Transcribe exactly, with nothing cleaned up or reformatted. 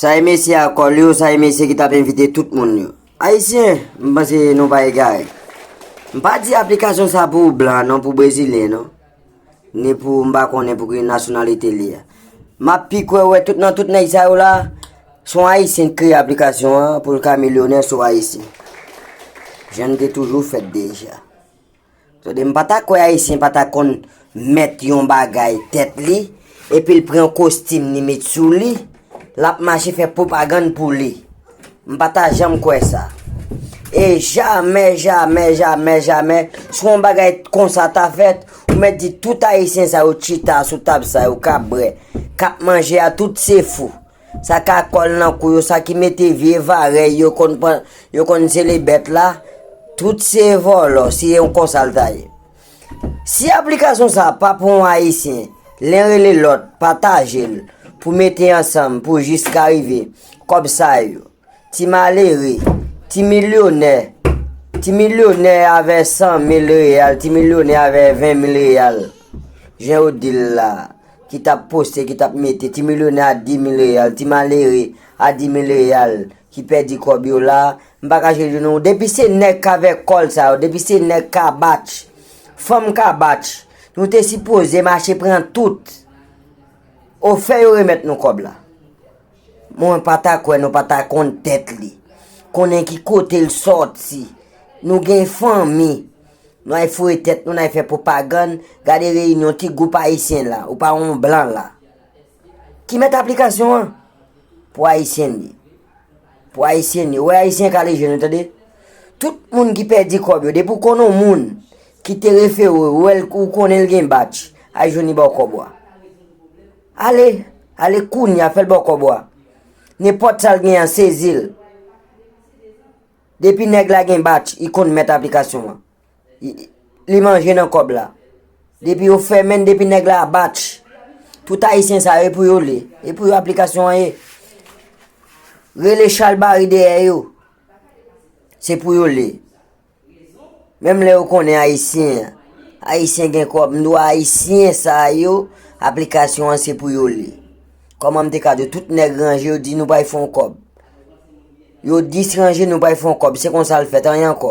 Sa e mesye a kò l yo, sa e mesye ki t ap envite tout moun yo. Ayisyen, m panse nou pa egare. M pa di aplikasyon sa pou blan non, pou brezilyen non. Ni pou m pa konnen pou ki nasyonalite li a. M ap pi kwè wè tout nan tout nèg sa yo la, se yon ayisyen k kreye aplikasyon an pou l ka milyonè sou ayisyen. Jan n te toujou fèt deja. Tande, m pa ta kwè ayisyen pa ta konn mèt yon bagay tèt li, epi l pran yon kostim li met sou li, l ap mache fè pwopagann pou li. M pa ta janm kwè sa. E jamè, jamè, jamè, jamè, si yon bagay konsa ta fèt, ou mèt di tout ayisyen sa yo chita sou tab sa yo k ap bwè, k ap manje a, tout se fou. Sa k a kò l nan kou yo, sa ki mete vye varèy yo konn pran, yo konn sele bèt la, tout se vòlò, se yon konsa l ta ye. Si aplikasyon sa pa pou yon ayisyen, len rele lòt, pataje l, pou mete ansanm, pou jis ka rive kòb sa yo. Ti malere, ti milyonè, ti milyonè avè san mil reyal, ti milyonè avè ven mil reyal. Jan yo di l la, ki t ap poste, ki t ap mete, ti milyonè a di mil reyal, ti malere a di mil reyal, ki pèdi kòb yo la, m pa kache di nou, depi se nèg k avè kòl sa yo, depi se nèg ka batch, fanm ka batch, nou te sipoze mache pran tout. Ofè yo remèt nou kòb la. Mwen pa ta kwè nou pa ta konn tèt li. Konnen ki kote l sòti. Nou gen fanmi. Nou ay foure tèt nou, nou ay fè pwopagann. Gade reyinyon ti gwoup ayisyen la. Ou pa yon blan la. Ki mèt aplikasyon an? Pou ayisyen li. Pou ayisyen li. Ou wè ayisyen ka lejè nou, tande? Tout moun ki pèdi kòb yo, depi w konnen yon moun ki te refere w, ou wè l, ou konnen l gen batch, ay jwenn li ba w kòb ou a. Ale, ale kounye a, fè l ba w kòb ou a. Nenpòt sa l gen an, sezi l. Depi nèg la gen batch, li konn mèt aplikasyon an. Li, li manje nan kòb la. Depi yo fèmen l, depi nèg la batch, tout ayisyen sa yo, e pou yo li. E pou yo aplikasyon an ye. Rele chalbari dèyè yo. Se pou yo li. Menm lè yo konnen ayisyen, ayisyen gen kòb, m di w ayisyen sa yo, aplikasyon an se pou yo li. Kòman m te ka di w, tout nèg ranje, yo di nou pral fè yon kòb. Yo dis ranje, nou pral fè yon kòb, se konsa l fèt, anyen ankò.